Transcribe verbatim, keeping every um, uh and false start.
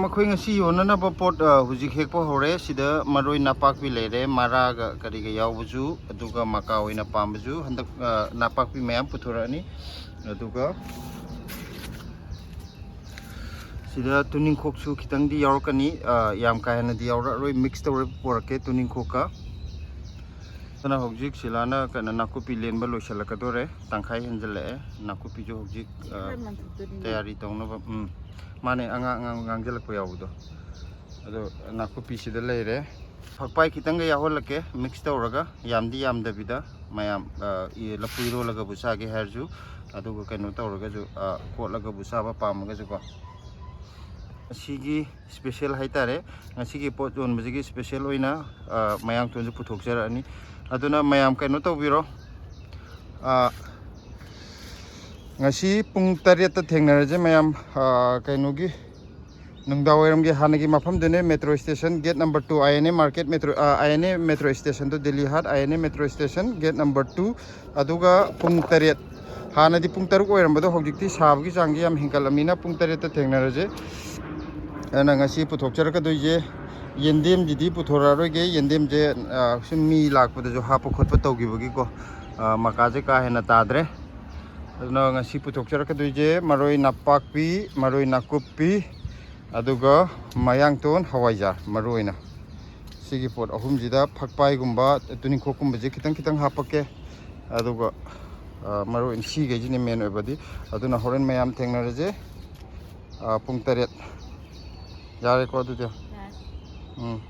ꯑꯩꯈꯣꯏ ꯉꯁꯤ ꯌꯣꯟꯅꯅꯕ ꯄꯣꯠ, ꯑ, ꯍꯧꯖꯤꯛ ꯍꯦꯛꯄ ꯍꯧꯔꯦ꯫ ꯁꯤꯗ ꯃꯔꯣꯏ ꯅꯥꯄꯥꯛꯄꯤ ꯂꯩꯔꯦ, ꯃꯔꯥꯒ ꯀꯔꯤꯒ ꯌꯥꯎꯕꯁꯨ, ꯑꯗꯨꯒ ꯃꯀꯥ ꯑꯣꯏꯅ ꯄꯥꯝꯕꯁꯨ꯫ ꯍꯟꯗꯛ, ꯑ, ꯅꯥꯄꯥꯛꯄꯤ ꯃꯌꯥꯝ ꯄꯨꯊꯣꯔꯛꯑꯅꯤ꯫ ꯑꯗꯨꯒ ꯁꯤꯗ ꯇꯨꯅꯤꯡꯈꯣꯛꯁꯨ ꯈꯤꯇꯪꯗꯤ ꯌꯥꯎꯔꯛꯀꯅꯤ, ꯑ, ꯌꯥꯝ ꯀꯥ ꯍꯦꯟꯅꯗꯤ ꯌꯥꯎꯔꯛꯑꯔꯣꯏ, ꯃꯤꯛꯁ ꯇꯧꯔ ꯄꯨꯔꯛꯀꯦ ꯇꯨꯅꯤꯡꯈꯣꯛꯀ꯫ ꯑꯗꯨꯅ ꯍꯧꯖꯤꯛ ꯁꯤꯂꯥꯅ ꯀꯩꯅꯣ ꯅꯥꯀꯨꯞꯄꯤ ꯂꯦꯟꯕ ꯂꯣꯏꯁꯤꯜꯂꯛꯀꯗꯣꯔꯦ, ꯇꯪꯈꯥꯏ ꯍꯦꯟꯖꯜꯂꯛꯑꯦ꯫ ꯅꯥꯀꯨꯞꯄꯤꯁꯨ ꯍꯧꯖꯤꯛ, ꯑ, ꯈꯔ ꯃꯟꯊꯣꯛꯇꯣꯔꯤꯅꯦ꯫ ꯇꯌꯥꯔꯤ ꯇꯧꯅꯕ꯫ ꯎꯝ, ꯃꯥꯅꯦ, ꯑꯉꯥꯡ ꯑꯉꯥꯡ ꯉꯥꯡꯁꯤꯜꯂꯛꯄ ꯌꯥꯎꯕꯗꯣ꯫ ꯑꯗꯣ ꯅꯥꯀꯨꯞꯄꯤꯁꯤꯗ ꯂꯩꯔꯦ꯫ ꯐꯛꯄꯥꯏ ꯈꯤꯇꯪꯒ ꯌꯥꯎꯍꯜꯂꯛꯀꯦ, ꯃꯤꯛꯁ ꯇꯧꯔꯒ, ꯌꯥꯝꯗꯤ ꯌꯥꯝꯗꯕꯤꯗ꯫ ꯃꯌꯥꯝ, ꯑ, ꯏ-, ꯂꯐꯨ ꯏꯔꯣꯜꯂꯒꯕꯨ ꯆꯥꯒꯦ ꯍꯥꯏꯔꯁꯨ, ꯑꯗꯨꯒ ꯀꯩꯅꯣ ꯇꯧꯔꯒꯁꯨ, ꯑ, ꯀꯣꯠꯂꯒꯕꯨ ꯆꯥꯕ ꯄꯥꯝꯃꯒꯁꯨꯀꯣ꯫ ꯑꯁꯤꯒꯤ ꯁ꯭ꯄꯦꯁꯦꯜ ꯍꯥꯏꯇꯥꯔꯦ, ꯉꯁꯤꯒꯤ ꯄꯣꯠ ꯌꯣꯟꯕꯁꯤꯒꯤ ꯁ꯭ꯄꯦꯁꯦꯜ ꯑꯣꯏꯅ, ꯑ, ꯃꯌꯥꯡꯇꯣꯟꯁꯨ ꯄꯨꯊꯣꯛꯆꯔꯛꯑꯅꯤ꯫ ꯑꯗꯨꯅ ꯃꯌꯥꯝ ꯀꯩꯅꯣ ꯇꯧꯕꯤꯔꯣ, ꯑ, ꯉꯁꯤ ꯄꯨꯡ ꯇꯔꯦꯠꯇ ꯊꯦꯡꯅꯔꯁꯦ ꯃꯌꯥꯝ, ꯑ, ꯀꯩꯅꯣꯒꯤ ꯅꯨꯡꯗꯥꯡ ꯋꯥꯏꯔꯝꯒꯤ ꯍꯥꯟꯅꯒꯤ ꯃꯐꯝꯗꯨꯅꯦ, metro station, gate number two, I N A market, metro, uh, I N A metro ꯁ꯭ꯇꯦꯁꯟꯗꯨ, Dilli Haat, I N A metro station, gate number two. ꯑꯗꯨꯒ ꯄꯨꯡ ꯇꯔꯦꯠ, ꯍꯥꯟꯅꯗꯤ ꯄꯨꯡ ꯇꯔꯨꯛ ꯑꯣꯏꯔꯝꯕꯗꯣ ꯍꯧꯖꯤꯛꯇꯤ ꯁꯥꯕꯒꯤ ꯆꯥꯡꯁꯦ ꯌꯥꯝ ꯍꯦꯟꯒꯠꯂꯝꯅꯤꯅ ꯄꯨꯡ ꯇꯔꯦꯠꯇ ꯊꯦꯡꯅꯔꯁꯦ꯫ ꯑꯗꯨꯅ ꯉꯁꯤ ꯄꯨꯊꯣꯛꯆꯔꯛꯀꯗꯣꯏꯁꯦ ꯌꯦꯟꯗꯦꯝꯁꯤꯗꯤ ꯄꯨꯊꯣꯔꯛꯑꯔꯣꯏꯒꯦ꯫ ꯌꯦꯟꯗꯦꯝꯁꯦ, ꯑ, ꯁꯨꯝ ꯃꯤ ꯂꯥꯛꯄꯗꯁꯨ ꯍꯥꯞꯄ ꯈꯣꯠꯄ ꯇꯧꯈꯤꯕꯒꯤꯀꯣ, ꯑ, ꯃꯀꯥꯁꯦ ꯀꯥ ꯍꯦꯟꯅ ꯇꯥꯗ꯭ꯔꯦ꯫ ꯑꯗꯨꯅ ꯉꯁꯤ ꯄꯨꯊꯣꯛꯆꯔꯛꯀꯗꯣꯏꯁꯦ ꯃꯔꯣꯏ ꯅꯥꯄꯥꯛꯄꯤ, ꯃꯔꯣꯏ ꯅꯥꯀꯨꯞꯄꯤ, ꯑꯗꯨꯒ ꯃꯌꯥꯡꯇꯣꯟ, ꯍꯋꯥꯏꯖꯥꯔ꯫ ꯃꯔꯨ ꯑꯣꯏꯅ ꯁꯤꯒꯤ ꯄꯣꯠ ꯑꯍꯨꯝꯁꯤꯗ ꯐꯛꯄꯥꯏꯒꯨꯝꯕ ꯇꯨꯅꯤꯡꯈꯣꯛꯀꯨꯝꯕꯁꯦ ꯈꯤꯇꯪ ꯈꯤꯇꯪ ꯍꯥꯞꯄꯛꯀꯦ꯫ ꯑꯗꯨꯒ, ꯑ, ꯃꯔꯨ ꯑꯣꯏꯅ ꯁꯤꯈꯩꯁꯤꯅꯦ ꯃꯦꯟ ꯑꯣꯏꯕꯗꯤ꯫ ꯑꯗꯨꯅ ꯍꯣꯔꯦꯟ ꯃꯌꯥꯝ ꯊꯦꯡꯅꯔꯁꯦ, ꯑ, ꯄꯨꯡ ꯇꯔꯦꯠ꯫ ꯌꯥꯔꯦꯀꯣ ꯑꯗꯨꯗꯤ? ꯌꯥꯔꯦ꯫ ꯎꯝ꯫